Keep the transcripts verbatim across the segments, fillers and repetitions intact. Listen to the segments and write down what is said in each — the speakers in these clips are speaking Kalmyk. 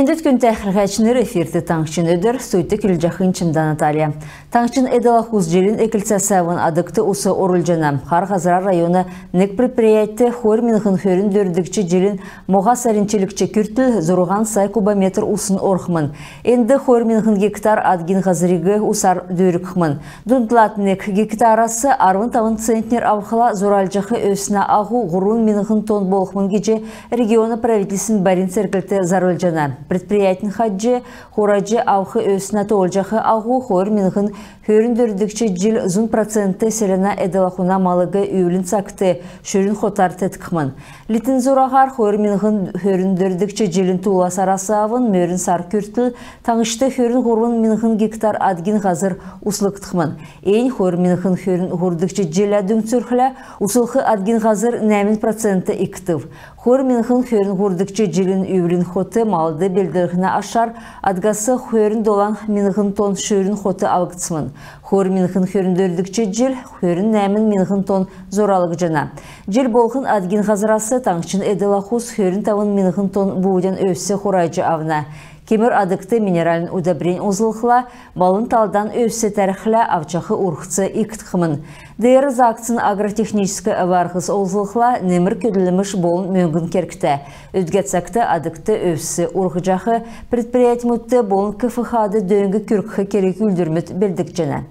Эндәд күндтә хәләһәчнр, эфирт «Таңһчин өдр», студьд келҗәхнь Чимдә Наталья. Таңһчин эдл-ахус җилин эклцәс авн адгт ус орулҗана. Хар Һазра района нег предприять хойр миңһн хөрн дөрвдгч җилин моһа сарин чилгч күртл зурһан сай кубометр усн орхмн. Энд хойр миңһн гектар адгин һазриг усар дүүргхмн. Дундлад нег гектарас арвн тавн центнер авхла, зуралҗах өвснә аһу һурвн миңһн тонн болхмн гиҗ региона правительствин барин церглт зарлҗана. Предприятин хаҗ хураҗ авх өвснә тоолҗах аһу хойр миңһн хөрн дөрвдгч җил зун процент селәнә эдл-ахуна малыг үвлин цагт шүрүн хотар теткхмн. Литин зураһар хойр миңһн хөрн дөрвдгч җилин туула сарас авн мөрн сар күртл таңһчд хөрн һурвн миңһн гектар адгин һазр услгдхмн. Эн хойр миңһн хөрн һурвдгч җиллә дүңцүлхлә, услх адгин һазр нәәмн процент икдв. Хойр миңһн хөрн һурвдгч җилин үвлин хот малд белдлһнә ашар адгас хөрн долан миңһн тонн шүрүн хот авгдсмн. Хойр миңһн хөрн дөрвдгч җил хөрн нәәмн миңһн тонн зуралгдҗана. Җил болһн адгин һазрас таңһчин эдл-ахус хөрн тавн миңһн тонн буудян өвс хураҗ авна. Кемр адгт минеральн удобрень олзлхла, балын талдан өвс тәрхлә, авчах урһц икдхмн. Деер заагдсн агротехническ эв-арһс олзлхла, немр көдлмш болн мөңгн кергтә. Өдгә цагт адгт өвс урһҗах предприятьмүдт болн КФХ-д дөң күргх керг-үүлдврмүд белдгдҗәнә.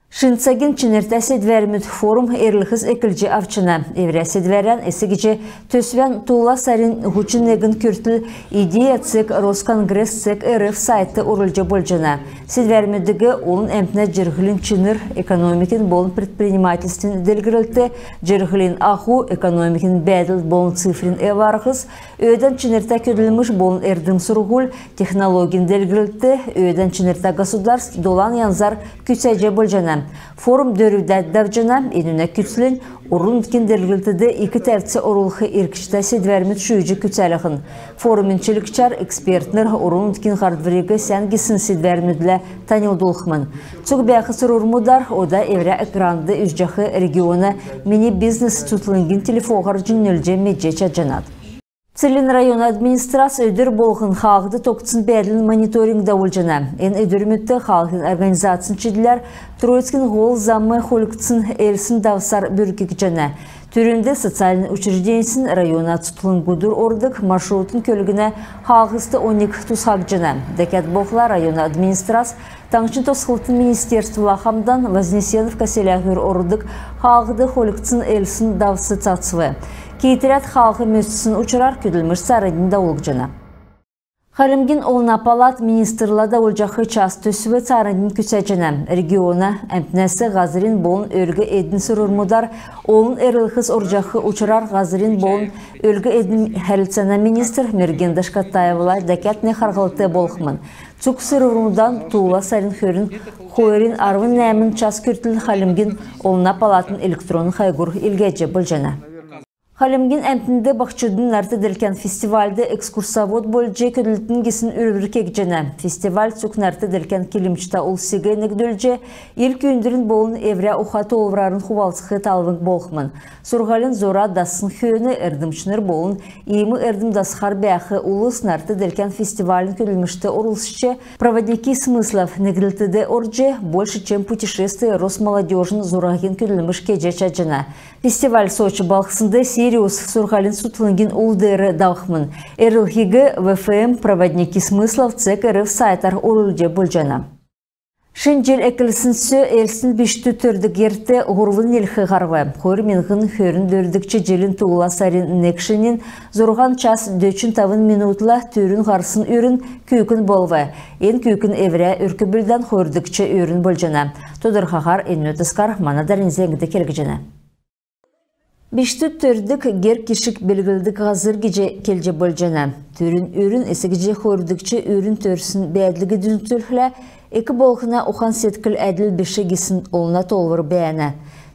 Шин цагин чинртә седвәрмүд форум эрлһс эклҗ авчана. Эврә седвәрән эс гиҗ төсвән туула сарин һучн негн күртл «Идея» цег Росконгресс цег РФ сайтд орулҗ болҗана. Седвәрмүдиг олн әмтнә җирһлин чинр, экономикин болн предпринимательствин делгрлт, җирһлин аһу, экономикин бәәдл болн цифрин эв-арһс, өөдән чинртә көдлмш болн эрдм-сурһуль, технологин делгрлт, өөдән чинртә государств долан янзар күцәҗ болҗана. Форум дөрвдәд давҗана. Энүнә күцлнь орн-нутгин делгрлтд ик тәвц орулх иргчтә седвәрмүд шүүҗ күцәлһн. Форумин чилгчәр экспертнр орн-нутгин һардвриг сән гисн седвәрмүдлә таньлдулхмн. Цуг бәәх сурврмудар ода эврә экранд үзҗәх региона «Мини бизнес» цутхлңгин телефоһар җиңнүлҗ медҗ чадҗанат. Целинн района администрац өдр болһн хаалһд тогтсн бәәдлин мониторинг давулҗана. Эн өдрмүдт хаалһин организацин чидләр Троицкин һол зам хольгдсн элсн давсар бүркгдҗәнә. Түрүнд социальн учрежденьсин, района цутхлңгур ордг маршрутин көлгнә хаалһст оньг тусхагдҗана. Дәкәд болхла района администрац Таңһчин тосхлтын министерствла хамдан Вознесеновка селәнүр ордг хаалһд хольгдсн элсн давс цацв. Киитрәд хаалһ мөстсн учрар көдлмш цааранднь давулгдҗана. Хальмгин Олна палат министрла давулҗах час төсв цааранднь күцәҗәнә. Региона әмтнәс һазрин болн өлг-эдин сурврмудар олн эрлһс орҗах учрар һазрин болн өлг-эдин хәрлцәнә министр Мерген Дашкатаевла дәкәд нег харһлт болхмн. Цуг сурврмудан туула сарин хөрн хойрин арвн нәәмн час күртл Хальмгин Олна палатын электронн хайгур илгәҗ болҗана. Хальмгин әмтнд баһчудын нарт-делкән фестивальд экскурсовод болҗ көдлтн гисн үрвр кегдҗәнә. Фестиваль цуг нарт-делкән килмҗтә улсиг негдүлҗ, ил күүндврин болн эврә уха-тоолврарн хувалцх талвң болхмн. Сурһулин зура дассн хөөн эрдмчнр болн иим эрдм дасхар бәәх улс нарт-делкән фестивалин көдлмшт орлцҗ, «Проводники смыслов» негдлтд орҗ, «Больше, чем путешествие» Росмолодежин зураһин көдлмш кеҗ чадҗана. Фестиваль Сочи балһснд «Сириус» сурһулин цутхлңгин ул деер давхмн. Эрлһиг В Ф М «Проводники смыслов» цег Р Ф сайтар орулҗ болҗана. Шин җил эклсн сө Элстин бичкдүд төрдг герт һурвн нилх һарв. Хойр миңһн хөрн дөрвдгч җилин туула сарин нег шинин зурһан час дөчн тавн минутла түрүн һарсн үрн күүкн болв. Эн күүкн эврә өрк-бүлдән хойрдгч үрн болҗана. Тодрхаһар энүнә тускар мана дарани зәңгд келгдҗәнә. Бичкдүд төрдг гер кишг белглдг һазр гиҗ келҗ болҗана. Түрүн үрн эс гиҗ хойрдгч үрн төрсн бәәдлиг дүңцүлхлә, эк болһна ухан-седкл әдл биш гисн олна тоолвр бәәнә.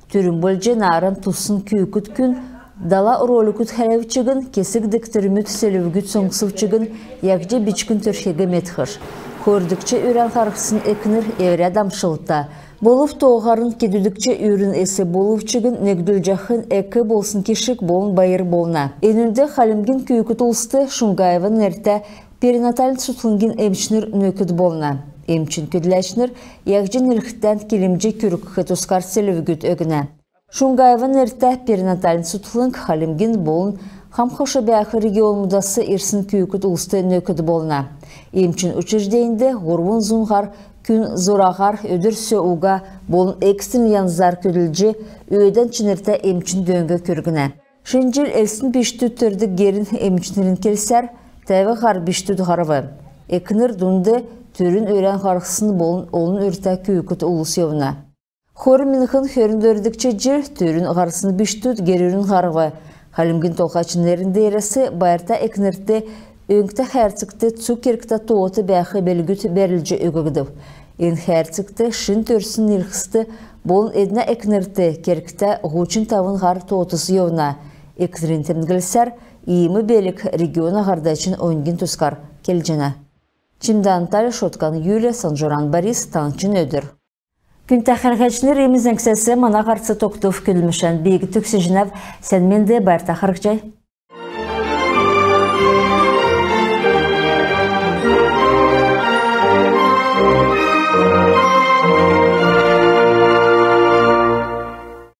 Түрүн болҗ нааран туссн күүкд күн дала роликүд хәләв чигн, кесг дегтрмүд, сөлвгүд соңсв чигн, яһҗ бичкн төрхиг медхш. Хойрдгч үрән һарһсн экнр эврә дамшлта. Болв тооһарн кедүдгч үрн эс болв чигн негдүлҗәхнь эк болсн кишг болн байр болна. Энүнд Хальмгин күүкд улст Шунгаеван нертә Перинатальн цутхлңгин эмчнр нөкд болна. Эмчин көдләчнр яһҗ нилхдән килмҗ күргх тускар селвгүд өгнә. Шунгаева нертә перинатальн цутхлңг Хальмгин болн хам-хош бәәх регионмудас ирсн күүкд улст нөкд болна. Эмчин учрежденьд һурвн зун һар күн зураһар өдр сө уга болн экстренн янзар көдлҗ, өөдән чинртә эмчин дөң күргнә. Шин җил элстин бичкдүд төрдг герин эмчнрин келсәр, тәв һар бичкдүд һарв. Экнр дунд түрүн өрән һарһсн болн олн үртә күүкд улс йовна. Хойр миңһн хөрн дөрвдгч җил түрүн һарсн бичкдүд герүрн һарв. Хальмгин Толһачин нерн деерәс байрта экнрт өңгтә хәәрцгт цуг кергтә тоот бәәх белгүд бәрүлҗ өггдв. Эн хәәрцгт шин төрсн нилхст болн эднә экнрт кергтә һучн тавн һар тоотс йовна. Экнрин темдглсәр, иим белг региона һардачин оньгин тускар келҗәнә. Чимдән Наталья, Шоткан Юлия, Санҗуран Борис, Таңһчин өдр. Күндтә хәләһәчнр, иим зәңгсәс мана һарц тогтв. Көдлмшән би төгсәҗәнәв. Сән менд, байрта харһцхай.